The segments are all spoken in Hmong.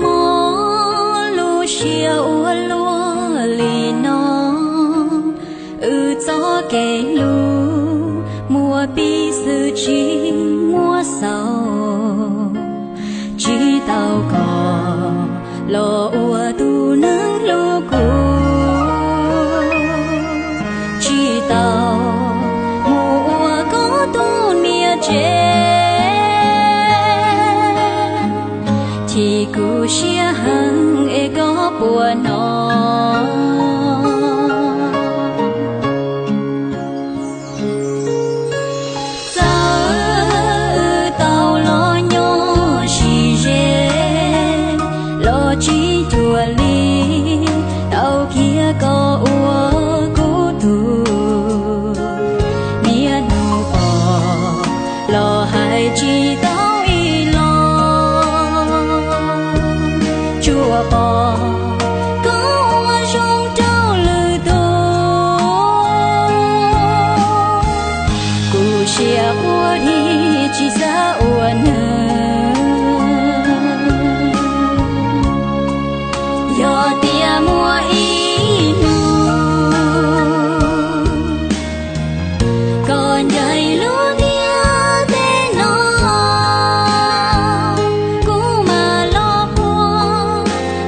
Mob lub siab ua luaj li no, wb txoj kev hlub muaj pib xwb tsis muaj xaus. Tsis tau koj los ua tus neeg hlub kuv, tsis tau mus ua koj tus niam tsev. Chim kuv siab heev es koj puas hnov. Txawm wb tau los nyob sib ze los tsis cuag li, tau kiag koj ua kuv tus. Niaj hnub pom los hais tsis tau ib los, tsuas pom koj ua zoo rau lwm tus. Kuv siab ua dhi tsis xav ua neeg. Yog tias muaj ib hnub koj ncaim lub ntiaj teb no, kuv mam los puag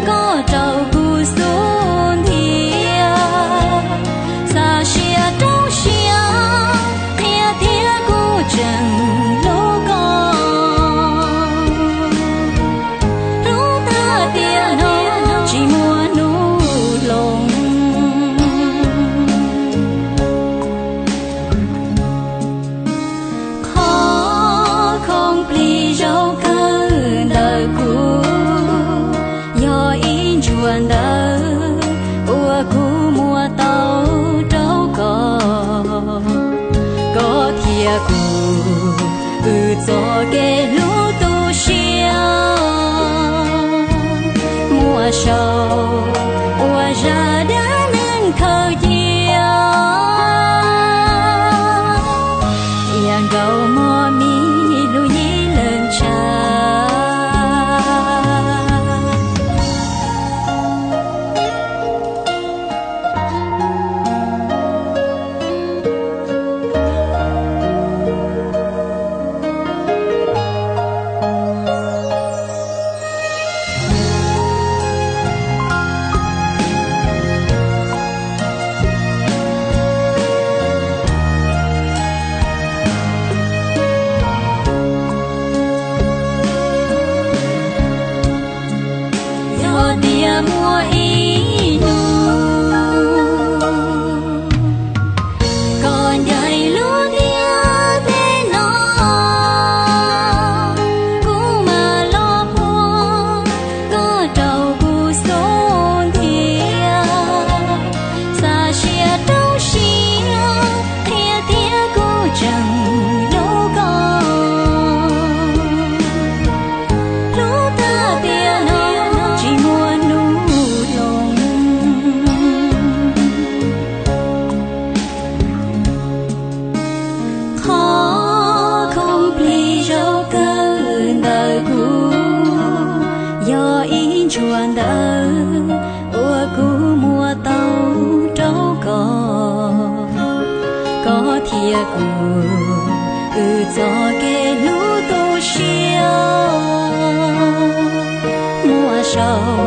koj rau kuv xub ntiag. Txav siab rau siab qhia tias kuv tseem hlub koj, hlub tag tiam no tsis muaj hnub hloov. Qhov khoom plig zaum kawg ntawm kuv yog ib ntsuag ntawv uas kuv muab tau rau koj. Koj thiab kuv, wb txoj kev hlub tu siab muaj saum ua zaj dab neeg khaws cia, tias nkaus mog mi lub yim leej tshav. Yog tias muaj ib hnub koj ncaim lub ntiaj teb no, kuv mam los puag koj rau kuv xub ntiag. Txav siab rau siab qhia tias kuv tseem hlub koj, hlub tag tiam no tsis muaj hnub hloov. Qhov khoom plig zaum kawg ntawm kuv yog ib ntsuag ntawv uas kuv muab tau rau koj. Koj thiab kuv, wb txoj kev hlub tu siab muaj saum